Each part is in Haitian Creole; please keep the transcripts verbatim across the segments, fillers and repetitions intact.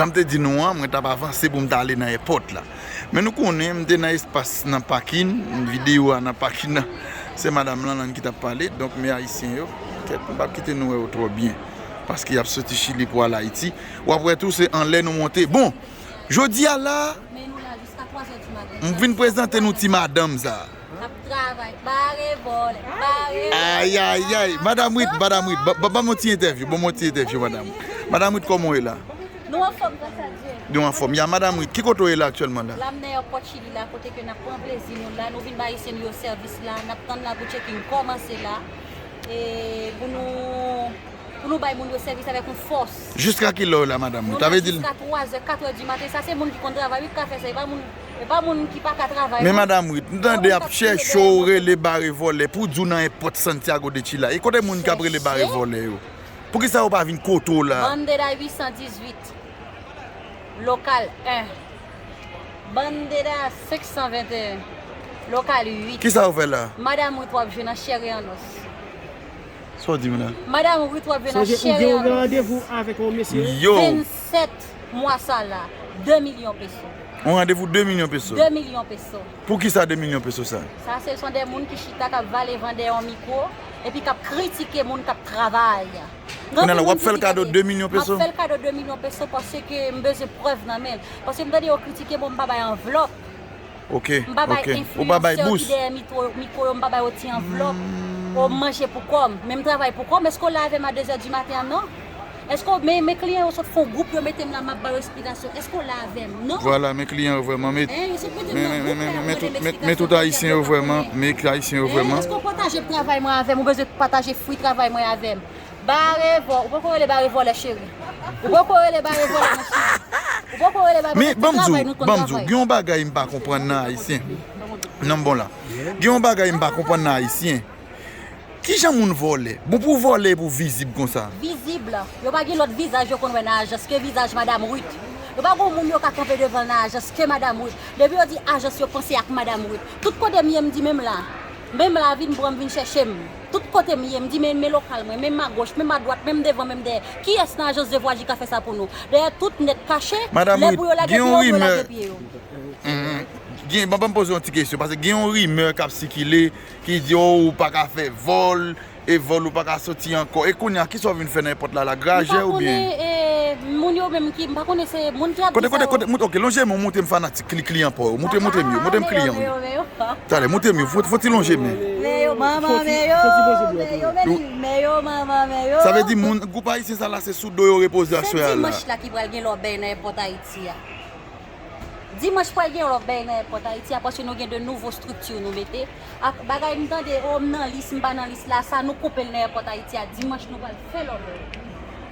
Jan m te di nou an, mwen t ap avanse pou m ta ale nan èpòt la. Men nou konnen, m te nan espas nan pakin, videyo a nan pakin nan. Se madanm lan, lan ki t ap pale, donk men ayisyen yo, kèt, m p ap kite nou wè yo twò byen. Paske y ap soti Chili pou al Ayiti. W ap wè tou, se anlè nou monte. Bon, jodi a la, m vin prezante nou ti madanm sa. N ap travay, bare vòlè, bare vòlè. Ayayay, Madam Wit, Madam Wit, ba- ba- ban m yon ti entèvyou, ban m yon ti entèvyou, Madam. Madam Wit, kòman w ye la? Nou anfòm, gras a Dye. Nou anfòm. Ya, Madam Wit, ki kote w ye la aktyèlman la? La, m nan èpòt Chili la, kote ke n ap pran plezi nou la, nou vin bay ayisyen nou yo sèvis la, n ap tann la pou checking kòmanse la, e pou nou, pou nou bay moun yo sèvis avèk yon fòs. Jiska kilè w la, Madam Wit? Nou la jiska twazè, katrè di maten, sa se moun ki konn travay, wi, ki ka fè sa, e pa moun, e pa moun ki pa ka travay, men non. Madam Wit, m tande y ap chèche w, rele bare vòlè, pou di w nan èpòt Santiago de Chile. E kote moun k ap rele bare vòlè yo? Poukisa yo pa vin kote w la? Bandera uit san dizuit, lokal en. Bandera senk san venteyen, lokal uit. Kisa yo fè la? Madam Wit w ap jwenn an chè e an os. Sa w di m la? Madam Wit w ap jwenn an chè e an os. Sonje ou gen yon randevou avèk yon mesye. Yo! Vennsèt mwa sa la, de milyon peso. Yon randevou de milyon peso? De milyon peso. Poukisa de milyon peso sa? Sa se son de moun ki chita k ap vale vandè yon mikwo, epi k ap kritike moun k ap travay. Kounye a la, w ap fè l kado de milyon peso? M ap fè l kado de milyon peso paske m bezwen prèv nan men l. Paske m tande yo kritike m, m pa bay anvlòp. Ok, ok. M pa bay enfliyansè ki dèyè mikwo, mikwo yo, m pa bay yo ti anvlòp. O, m manje pou kò m, men m travay pou kò m. Èske w la avè m a de zè di maten an? Non. Èske w, men, men kliyan yo sot fè yon gwoup, yo mete m la, m ap ba yo esplikasyon. Èske w la avè m? Non. Vwala, men kliyan yo vrèman, men, men, men, men, men, men tout, men tout ayisyen yo vrèman, men ayisyen yo vrèman. Èske w pataje travay mwen avè m? Ou bezwen pataje fwi travay mwen avè m? Bare vò, ou poko rele bare vòlè, cheri. Ou poko rele bare vòlè, mon cheri. Ou poko rele bare vòlè. Men, ban m di w, ban m di w, gen yon bagay m pa konprann nan ayisyen. Non, m bon la. Gen yon bagay m pa konprann nan ayisyen. Kijan moun vòlè? Bon, pou vòlè, pou vizib konsa. Vizib, yo pa gen lòt vizaj yo konn wè nan ajans ke vizaj Madam Ruth. Yo pa gon moun yo ka kanpe devan nan ajans ke Madam Ruth. Depi yo di ajans, yo panse ak Madam Ruth. Tout kote m ye, m di menm la. Menm la, vin pran m, vin chèche m. Tout kote m ye, m di men, men lokal mwen, menm agoch, menm adwat, menm devan, menm dèyè. Kiyès nan ajans de vwayaj ka fè sa pou nou? Dèyè tout nèt kache, lè pou yo lage pye yo, pou yo lage pye yo. Gen, ban, ban m poze yon ti kesyon, paske gen yon rimè k ap sikile ki di, o, ou pa ka fè vòl, e vòl ou pa ka soti ankò. E kounye a, kisa w vin fè nan èpòt la, la grajè oubyen? M pa konnen, e, moun yo menm ki, m pa konnen se moun ki ap di sa yo. Kote, kote, kote, ok, lonje men w, montre m fanatik, kli-, kliyan pa w yo. Montre, montre m yo, montre m kliyan yo. Talè, montre m yo, fò, fò ti lonje men. Men yo, manman, men yo, men yo, men yo, manman, men yo. Sa vle di moun, gwoup ayisyen sa la, se sou do yo repoze aswè a la. Se dimanch la ki pral gen lòbèy nan èpòt Ayiti a. Dimanch pral gen lòbèy nan èpòt Ayiti a, paske nou gen de nouvo estrikti nou mete. Ak bagay m tande, o, m nan lis, m pa nan lis la, sa nou koupe l nan èpòt Ayiti a. Dimanch nou pral fè lòbèy.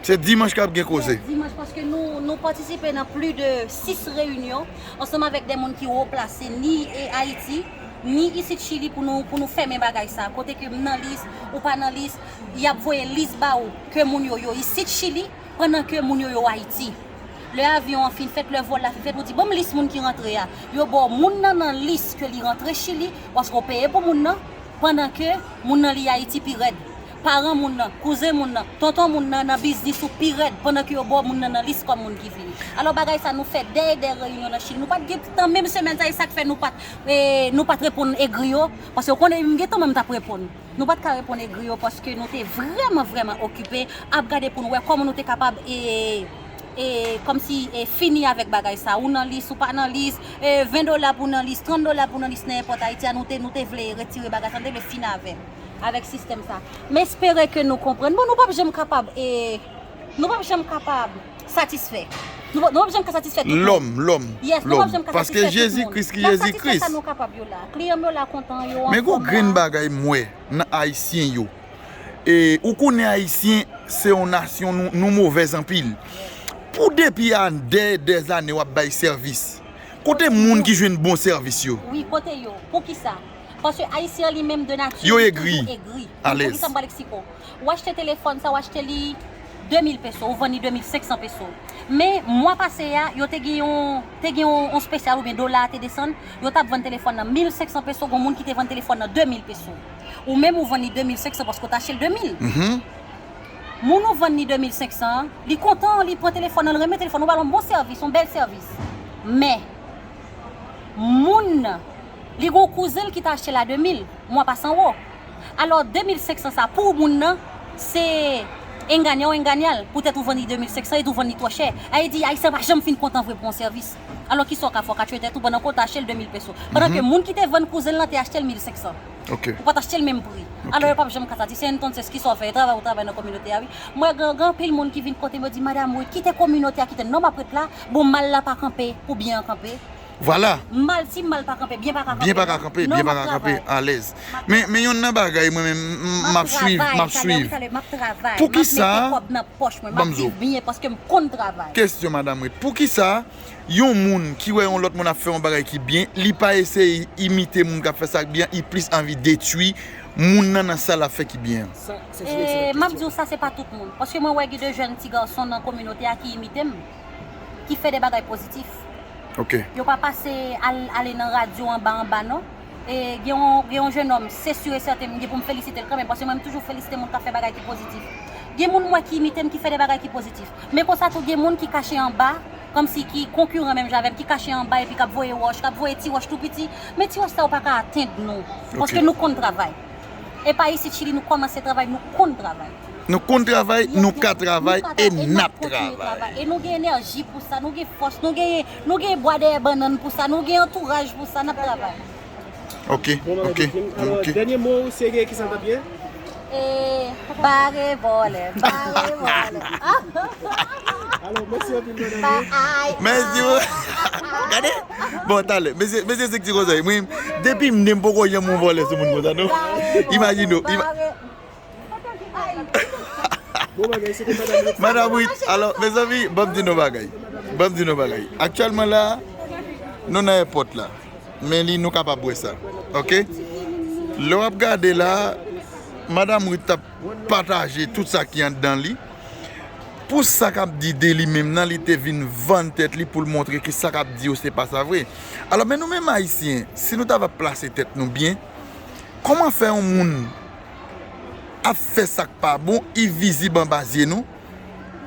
Se dimanch k ap gen koze. Se dimanch, paske nou, nou patisipe nan plis de sis reyinyon ansanm avèk de moun ki wo plase, ni, e, Ayiti, ni isit Chili pou nou, pou nou fèmen bagay sa. Kote ke m nan lis, ou pa nan lis, y ap voye lis ba ou ke moun yo yo isit Chili, pandan ke moun yo yo Ayiti. Lè avyon an fin fèt, lè vòl la fin fèt, ou di, ban m lis moun ki rantre a. Yo ba w moun nan nan lis ke li rantre Chili, paske w peye pou moun nan, pandan ke moun nan li Ayiti pi rèd. Paran moun nan, kouzen moun nan, tonton moun nan nan biznis ou pi rèd, pandan ke yo ba w moun nan nan lis kòm moun ki vini. Alò, bagay sa nou fè dèyè dèyè reyinyon nan Chili. Nou pa t gen tan menm semèn sa, e sa k fè nou pa t, e, nou pa t reponn egri yo, paske w konnen, m gen tan menm m t ap reponn. Nou pa t ka reponn egri yo paske nou te vrèman, vrèman okipe ap gade pou n wè kòman nou te kapab, e, e, kòmsi, e, fini avèk bagay sa. Ou nan lis, ou pa nan lis, e, ven dola pou nan lis, trant dola pou nan lis nan èpòt Ayiti a, nou te, nou te vle retire bagay sa, nou te vle fini avè, avèk sistèm sa. M espere ke nou konprann. Bon, nou p ap janm kapab, e, nou p ap janm kapab satisfè. Nou, nou p ap janm ka satisfè tout moun. Lòm, lòm, yes, nou p ap janm ka satisfè tout moun. Paske Jezi Kris ki Jezi Kris. N ap satisfè sa nou kapab yo la. Kliyan m yo la kontan, yo anfòm la. Men gon grenn bagay m wè nan Ayisyen yo. E, ou konnen Ayisyen se yon nasyon, nou, nou movèz anpil. Pou depi a dè, dè zane w ap bay sèvis, kote moun ki jwenn bon sèvis yo? Wi, kote yo? Poukisa? Paske Ayisyen an li menm de nati, yo egri. Toujou egri. Alèz. Poukisa m pral eksplike w? Ou achte telefòn sa, ou achte li de mil peso, ou vann li de mil senk san peso. Men, mwa pase a, yo te gen yon, te gen yon, yon espesyal oubyen dola a te desann, yo t ap vann telefòn nan mil senk san peso, gon moun ki te vann telefòn nan de mil peso. Ou menm, ou vann li de mil senk san paske w t achte l de mil. Mhm. Moun ou vann li de mil senk san an, li kontan, li pran telefòn nan, li renmen telefòn, ou ba l yon bon sèvis, yon bèl sèvis. Men, moun nan, li gen yon kouzen l ki ta achte l a de mil, mwa pase anwo. Alò, de mil senk san sa, pou moun nan, se enganyal, enganyal. Poutèt ou vann li de mil senk san, e tou vann li twò chè. A vle di, Ayisyen pa janm fin kontan vre pou yon sèvis. Alò, kisa w ka fè, w ka tchwe tèt ou pandan ke w ta achte l de mil peso. Pandan ke moun ki te vann kouzen l lan te achte l mil senk san. Ou pa t achte l menm pri. Alò, yo p ap janm ka satisfè. Entonces, kisa w fè? E travay ou travay nan kominote a, wi. Mwen, gen, gen anpil moun ki vin kote m, yo di, "Madam Ruth, kite kominote a, kite." Non, m ap ret la. Bon, mal la pa kanpe pou byen an kanpe. Vwala. Mal, si mal pa kanpe, byen pa ka kanpe. Byen pa ka kanpe, byen pa ka kanpe, alèz. Men, men yonn nan bagay, mwen menm, m, m ap swiv, m ap swiv. M ap travay. Poukisa? M ap mete kòb nan pòch mwen, m ap viv byen paske m konn travay. Kesyon, Madam Ruth. Poukisa yon moun ki wè yon lòt moun ap fè yon bagay ki byen, li pa eseye imite moun k ap fè sa k byen, li plis anvi detwi moun nan nan sa l ap fè ki byen an? E, m ap di w sa, se pa tout moun. Paske mwen wè gen de jèn ti gason nan kominote a ki imite m, ki fè de bagay pozitif. Yo pa pase al, ale nan radyo anba anba non. E gen yon, gen yon jennonm, se si e sèten, m gen pou m felisite l kanmenm, paske mwen, m toujou felisite moun k ap fè bagay ki pozitif. Gen moun m wè ki imite m, ki fè de bagay ki pozitif. Men konsa tou, gen moun ki kache anba, kòmsi ki konkiran menm jan avè m, ki kache anba epi k ap voye wòch, k ap voye ti wòch tou piti. Men ti wòch sa yo pa ka atenn nou, paske nou konn travay. E pa isit Chili, nou kòmanse travay, nou konn travay. Nou konn travay, nou ka travay e n ap travay. E nou gen enèji pou sa, nou gen fòs, nou gen, nou gen bwa dèyè bannann pou sa, nou gen antouraj pou sa, n ap travay. Ok, ok, ok. Dènye mo ou se gen ki sa l t ap ye? E bare vòlè, bare vòlè. Alò, mèsi anpil, madanm. Mèsi. Gade. Bon, talè. Mesye, mesye, se ki ti konsèy. Mwen, depi m ne m poko janm yon vòlè sou moun konsa, non. Imajine w. Bon bagay, se te madanm Ruth. Madanm Ruth, alò, mezanmi, ban m di nou bagay. Ban m di nou bagay. Aktyèlman la, nou nan èpòt la. Men li, nou kapab wè sa. Ok? Lè w ap gade la, madanm Ruth t ap pataje tout sa ki anndan li. Pou sa k ap di de li menm nan, li te vin vann tèt li pou l montre ke sa k ap di yo se pa sa vre. Alò, men nou menm Ayisyen, si nou ta va plase tèt nou byen, kòman fè yon moun ap fè sa k pa bon, li vizib anba zye nou,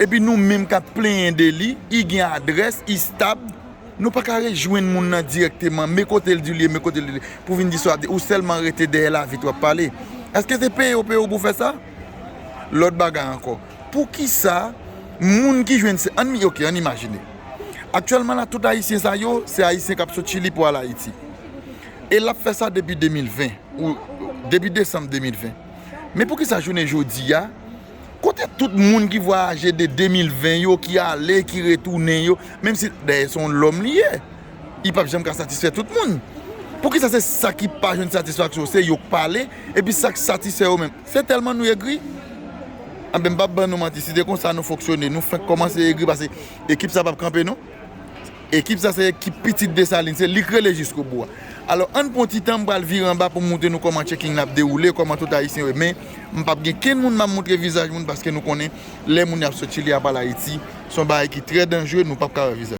epi nou menm k ap plenyen de li, li gen adrès, li stab, nou pa ka rejwenn moun nan dirèkteman, men kote l di l ye, men kote l di l ye, pou vin di sa w ap di, ou sèlman rete dèyè lavit w ap pale. Èske se peye yo peye w pou w fè sa? Lòt bagay ankò. Poukisa moun ki jwenn se, ann, ok, ann imajine. Aktyèlman la, tout Ayisyen sa yo, se Ayisyen k ap sot Chili pou al Ayiti. E l ap fè sa depi de mil ven, ou depi desanm de mil ven. Men poukisa jounen jodi a, kote tout moun ki vwayaje de de mil ven yo, ki ale, ki retounen yo, menm si, dayè, se yon lòm li ye, li p ap janm ka satisfè tout moun. Poukisa se sa ki pa jwenn satisfaksyon, se yo k pale, epi sa k satisfè yo menm? Se tèlman nou egri. Anben, m p ap ban nou manti, si te konsa nou fonksyone, nou fenk kòmanse egri, paske ekip sa p ap kanpe, non. Ekip sa se ekip pitit Desalin, se li k rele jiskobou a. Alò, ann pran ti tan, m pral vire anba pou m montre nou kòman checking la ap dewoule, kòman tout Ayisyen yo ye. Men, m p ap gen kenn moun m ap montre vizaj moun, paske nou konnen, lè moun y ap sot Chili ap al Ayiti, se yon bagay ki trè danjere, nou p ap ka wè vizaj.